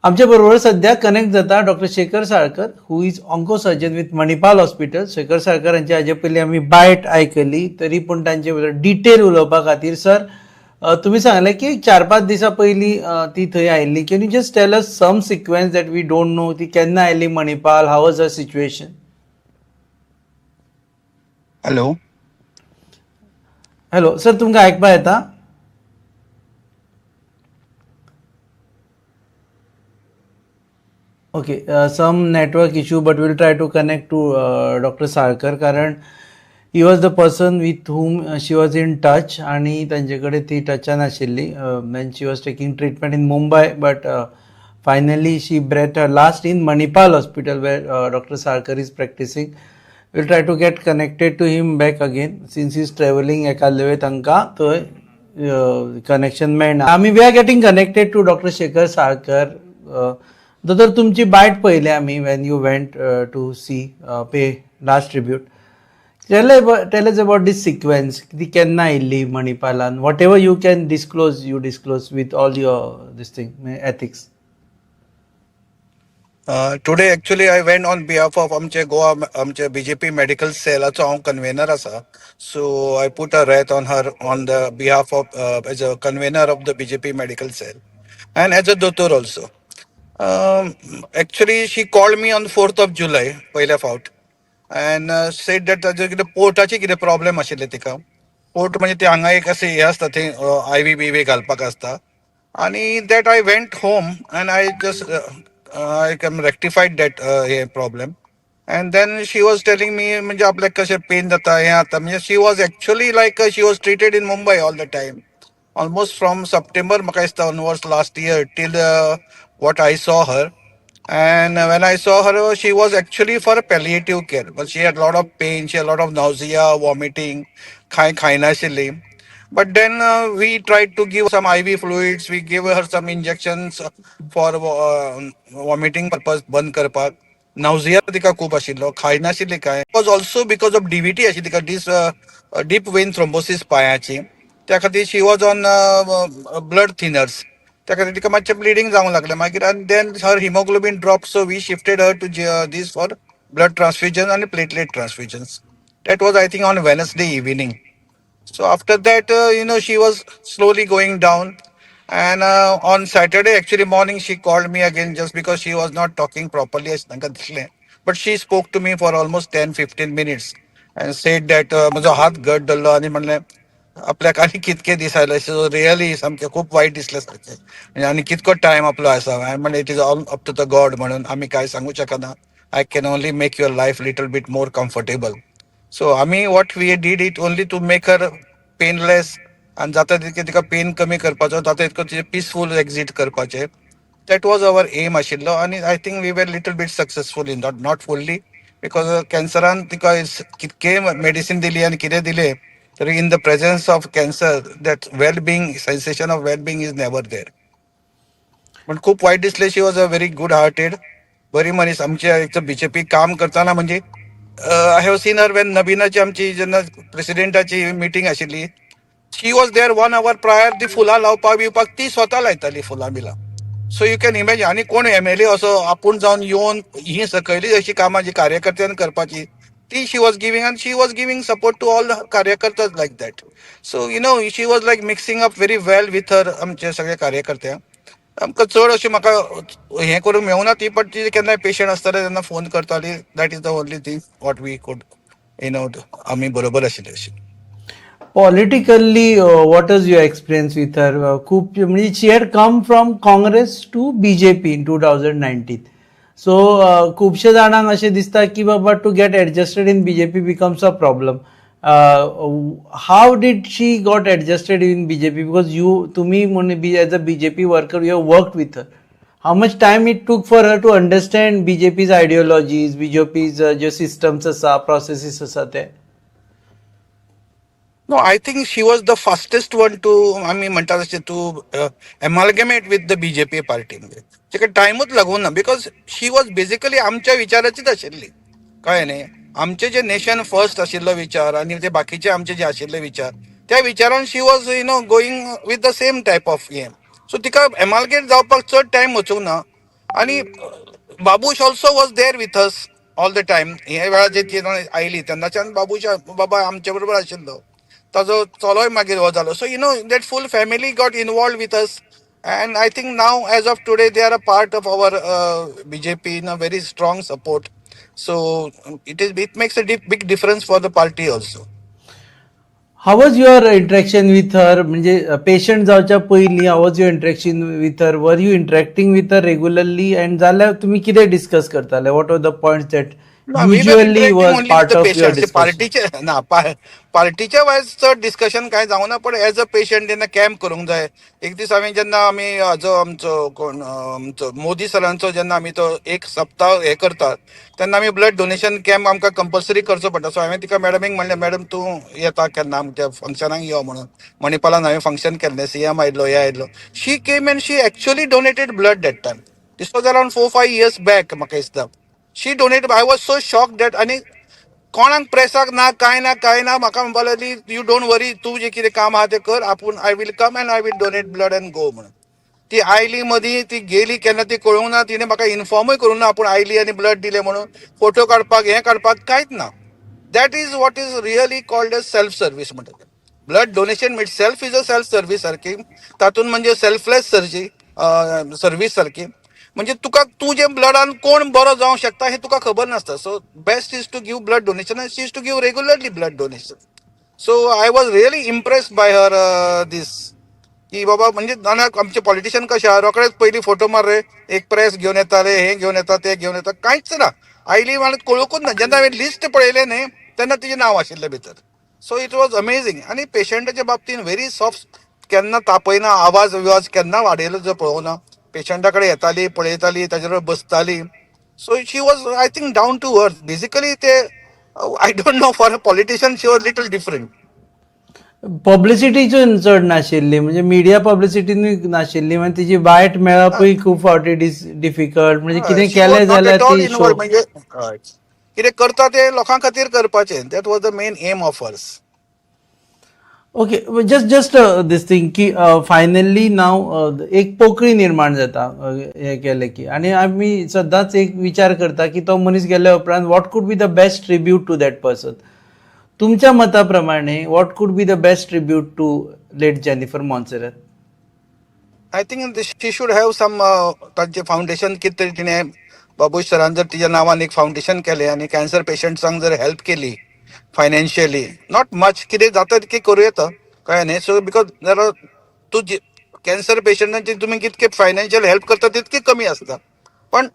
आमच्या बरोबर सध्या कनेक्ट जाता doctor Shekhar Salkar, who is onco surgeon with Manipal Hospital. Shekhar Salkar हांचे हाजे पयलीं आमी बायट आयकली, तरी पूण तांचे बरोबर डिटेल उलोवपा खातीर सर, तुमी सांगलें की 4-5 दिसां पयलीं ती थंय आयिल्ली. Can you just tell us some sequence that we don't know? ती केन्ना आयली Manipal? How was her situation? Hello. Hello sir, तुमकां आयकपा येता? Okay, some network issue, but we'll try to connect to Doctor Salkar, कारण he was the person with whom she was in touch आणि तांचे कडेन ती टचान आशिल्ली when she was taking treatment in Mumbai, but finally she breathed her last in Manipal Hospital, where Doctor Salkar is practicing. We'll try to get connected to him back again since he's traveling. एखाद्या वेळ तांकां थंय connection मेळना. आमी we are getting connected to Doctor Shekhar Salkar. दोतोर, तुमची बायट पळयली आमी when you went to see, pay last tribute. Tell us about this sequence. ती केन्ना आयिल्ली मणिपालान? Whatever you can disclose, you disclose with all your this thing ethics. Today actually I went on behalf of आमचे गोवा, आमचे BJP medical सेलाचो हांव convener आसा. So I put a wreath on her on the behalf of, as a convener of the BJP medical cell and as a दोतोर also. Actually, she called me on 4th of July पयल्या फावट and said that ताजे कितें पोर्टाचे कितें problem आशिल्ले तिका. Port म्हणजे ते हांगा एक अशें हें आसता, थंय I V B V घालपाक आसता. आणि that I went home and I just I can rectified that hey problem. And then she was telling me म्हणजे आपल्याक कशें पेन जाता, हें जाता. म्हणजे she was actually like, she was treated in Mumbai all the time, almost from September म्हाका दिसता onwards last year till what I saw her. And when I saw her, she was actually for a palliative care, but she had a lot of pain, she had a lot of nausea, vomiting, खाय खायनाशिल्ली. But then we tried to give some IV fluids, we gave her some injections for vomiting purpose बंद करपाक. Nausea तिका खूब आशिल्लो, खायनाशिल्ली काय. Was also because of DVT आशिल्ली तिका, this deep vein thrombosis पांयाची. त्या खातीर she was on blood thinners. त्या खातीर तिका मातशें ब्लिडींग जावंक लागलें मागीर, आनी then her hemoglobin drop, so we shifted her to this for blood transfusion आनी platelet transfusions. That was, I think, on Wednesday evening. So after that, she was slowly going down. And on Saturday, actually morning, she called me again just because she was not talking properly, अशें तांकां दिसलें. But she spoke to me for almost 10, 15 minutes and said that म्हजो हात घट धरलो आनी म्हणलें आपल्याक आनी कितके दीस आयले. सो रियली सामकें खूब वायट दिसलें सारकें. म्हणजे आनी कितको टायम आपलो आसा. हांवें म्हणलें, it is all up to the God म्हणून आमी कांय सांगू शकना. I can only make your life little bit more comfortable. So आमी what we did it only to make her painless आनी जाता तितकें तिका पेन कमी करपाचो, जाता तितको तिचें पिसफूल एक्झीट करपाचें. That was our aim आशिल्लो आनी I think we were little bit successful in that, not fully, because कॅन्सरान तिका कितकें मेडिसीन दिली आनी कितें दिलें तरी in the presence of cancer, that well being, sensation of well being is never there. पण खूप वाईट दिसले. She was a very good hearted, बरी मनीस. आमच्या बीजेपी काम करताना म्हणजे I have seen her when नबीनाची आमची जेन्ना प्रेसिडेंटाची मिटींग आशिल्ली, she was there one hour prior. ती फुलां लावपाक बिवपाक ती स्वता लायताली फुलां बिलां. So you can imagine. आनी कोण एमएलए असो आपूण जावन येवन ही सकयली अशी कामां जी कार्यकर्त्यान करपाची ती she was giving, and she was giving support to all कार्यकर्ते like that. So she was like mixing up very well with her आमचे सगळे कार्यकर्ते. आमकां चड अशें म्हाका हें करूंक मेळूना ती, बट ती केन्नाय पेशंट आसताले तेन्ना फोन करताली. That is the only thing what we could आमी बरोबर आशिल्ले अशें. Politically, what is your experience with her? खूप म्हणजे she had come from Congress to BJP in 2019. So खुबशे जाणांक अशें दिसता की बाबा, to get adjusted in BJP becomes a problem. How did she got adjusted in BJP? Because you तुम्ही म्हणून as a BJP worker, you have worked with her. How much time it took for her to understand BJP's ideologies, BJP's J systems आसा, processes आसा ते? No, I think she was the fastest one to, आमी म्हणटा तशें, to amalgamate with the BJP party. म्हणजे तिका टायमूच लागूं ना, because she was basically आमच्या विचाराचीच आशिल्ली, कळ्ळें न्ही? आमचे जे नेशन फर्स्ट आशिल्लो विचार आनी ते बाकीचे आमचे जे आशिल्ले विचार, त्या विचारान she was going with the same type of हें. सो तिका एमालगेट जावपाक चड टायम वचूंक ना. आनी Babush also was there with us all the time. हे वेळार जे ती आयली तेन्नाच्यान बाबूश बाबा आमचे बरोबर आशिल्लो. ताजो चलोय मागीर हो जालो. So that full family got involved with us and I think now, as of today, they are a part of our BJP in a very strong support. So it makes a big difference for the party also. How was your interaction with her? म्हणजे patient जावच्या पयलीं how was your interaction with her? Were you interacting with her regularly? And जाल्यार तुमी कितें discuss करताले? What are the points that No, we were usually interacting was only with part the of your patients. Discussion? पार्टीचे ना, पार्टीच्या wise चड discussion कांय जावना, पण एज अ पेशंट जेन्ना कॅम्प करूंक जाय, एक दीस हांवें जेन्ना आमी हाजो आमचो कोण आमचो मोदी सरांचो जेन्ना आमी तो एक सप्ताह हे करतात तेन्ना आमी ब्लड डोनेशन कॅम्प आमकां कंपल्सरी करचो पडटा. सो हांवें तिका मॅडमीक म्हणलें, "मॅडम, तूं येता केन्ना आमच्या फंक्शनाक यो" म्हणून. मणिपालान हांवें फंक्शन केल्लें, सीएम आयलो, हे आयलो. She came and she actually donated blood that time. This was around 4-5 years back म्हाका दिसता. She donate. I was so shocked that आनी कोणाक प्रेसाक ना, कांय ना, कांय ना. म्हाका म्हणपाक लागली, "You don't worry, तूं जें कितें काम आहा तें कर, आपूण I will come and I will donate blood and go" म्हणून. ती आयली मदीं, ती गेली केन्ना ती कळूंक ना. तिणें म्हाका इन्फॉर्मूय करूंक ना आपूण आयली आनी ब्लड दिलें म्हणून. फोटो काडपाक, हें काडपाक कांयच ना. That is what is really called as self service म्हणटा. Blood donation itself is a self service सारकी. तातूंत म्हणजे सेल्फलेस सर्जी सर्वीस सारकी. म्हणजे तुका तुजें ब्लडान कोण बरो जावंक शकता हें तुका खबर नासता. So best is to give blood donation and she is to give regularly blood donation. So I was really impressed by her this की बाबा, म्हणजे जाणा, आमचे पॉलिटिशियन कशे आहा, रोखडेच पयलीं फोटो मार रे, एक प्रेस घेवन येता रे, हें घेवन येता, तें घेवन येता. कांयच ना. आयली आनी कळुकूच ना. जेन्ना हांवें लिस्ट पळयलें न्ही, तेन्ना तिजें नांव आशिल्लें भितर. So it was amazing. आनी पेशंटाच्या बाबतीन व्हेरी सॉफ्ट. केन्ना तापयना, आवाज विवाज केन्ना वाडयलो जो पळोवना. पेशंटा कडेन येताली, पळयताली, ताजे बरोबर बसताली. So she was, I think, down to earth basically. ते I don't know, for a politician she was little different. पब्लिसिटीची चड नाशिल्ली, म्हणजे मिडिया पब्लिसिटी नाशिल्ली. म्हणजे तिची बायट मेळपूय खूब फावटी डिफिकल्ट. म्हणजे कितें केलें जाल्यार ती शो म्हणजे कितें करता ते लोकां खातीर करपाचें. That was the main aim of hers. Okay, just this thing की फायनली नाव एक पोकळी निर्माण जाता हें केलें की आनी आमी सदांच एक विचार करता की तो मनीस गेल्या उपरांत what could be the best tribute to that person? तुमच्या मता प्रमाणे what could be the best tribute to late Jennifer Monserrate? I think she should have some तांचे फावंडेशन कितें तरी. तिणें, बाबूश सरान जर तिच्या नांवान एक फावंडेशन केलें आनी कॅन्सर पेशंट्सांक जर हेल्प केली फायनान्शियली, not much, कितें जाता तितकें करूं येता, कळ्ळें न्ही? सो because जर तूं कॅन्सर पेशंटांची तुमी कितके फायनान्शियल हेल्प करता तितकी कमी आसता, पण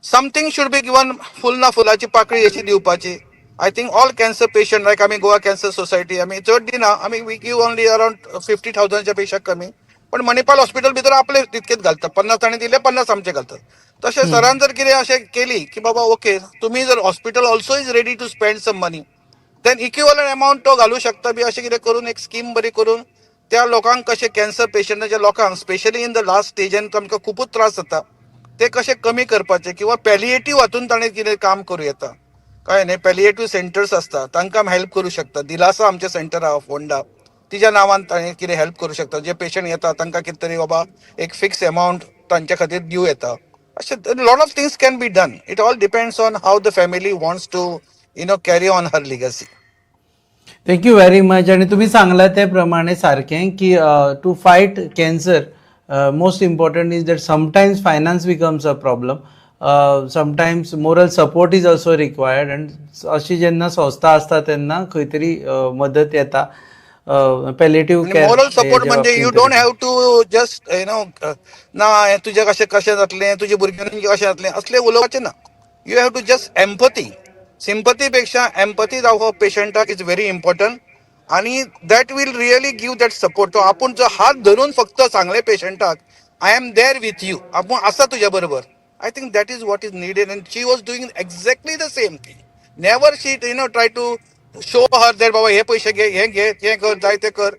something should be given. फुल ना फुलाची पाकळी अशी दिवपाची. I think all cancer patient, like आमी गोवा कॅन्सर सोसायटी, आमी चड दिना. आमी we give only around 50,000च्या पेक्षा कमी, पण मणिपाल हॉस्पिटल भितर आपले तितकेच घालतात. 50 तांणी दिले, 50 आमचे घालतात. तशें सरान जर कितें अशें केली की बाबा ओके, तुमी जर hospital also is ready to spend some money, then equivalent amount तो घालू शकता बी, अशें कितें करून एक स्कीम बरी करून त्या लोकांक कशें, कॅन्सर पेशंटाच्या लोकांक स्पेशली इन the last स्टेजान तांकां खुबूच त्रास जाता, ते कशे कमी करपाचे किंवा पॅलिएटीव हातून ताणें कितें काम करूं येता, कळ्ळें न्ही? पॅलिएटीव सेंटर्स आसता, तांकां हेल्प करूं शकता. दिलासा आमचें सेंटर आहा फोंडा, तिच्या नांवान ताणें कितें हेल्प करूं शकता. जे पेशंट येता तांकां कितें तरी बाबा एक फिक्स अमावंट तांच्या खातीर दिवं येता. अशें lot of things can be done. It all depends on how the family wants to carry on her legacy. Thank you very much. आणि तुम्ही सांगला त्या प्रमाणे सारखें की to fight cancer, most important is that sometimes finance becomes a problem, sometimes moral support is also required and अशी जेन्ना संस्था आसता तेन्ना खंय तरी मदत येता पॅलेटिव्ह आणि मोरल सपोर्ट म्हणजे you don't have to just ना हें तुजें कशें कशें जातलें, तुज्या भुरग्यांनी कशें जातलें, असलें उलोवपाचें ना. You have to just empathy. Sympathy पेक्षा एम्पथी दाखोवप पेशंटाक is very important आणि that will really give that support. तो आपूण जो हात धरून फक्त सांगलें पेशंटाक, "I am there with you, आपूण आसा तुज्या बरोबर," I think that is what is needed and she was doing exactly the same thing. Never she try to show her that बाबा हे पैसे घे, हे घे, ते कर, जाय ते कर.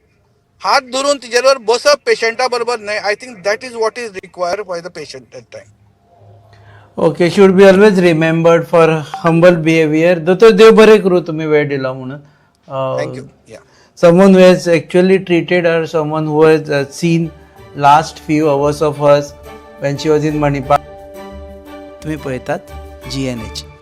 हात धरून तिजे बरोबर बसप पेशंटा बरोबर न्हय, I think that is what is required by the patient that time. Okay, should be always remembered for humble behaviour. दोतोर, देव बरें करूं, तुमी वेळ दिलो म्हणून. Thank you, yeah. Someone who has actually treated her, someone who has seen last few hours of hers when she was in Manipal. तुमी पळयतात जीएनएच.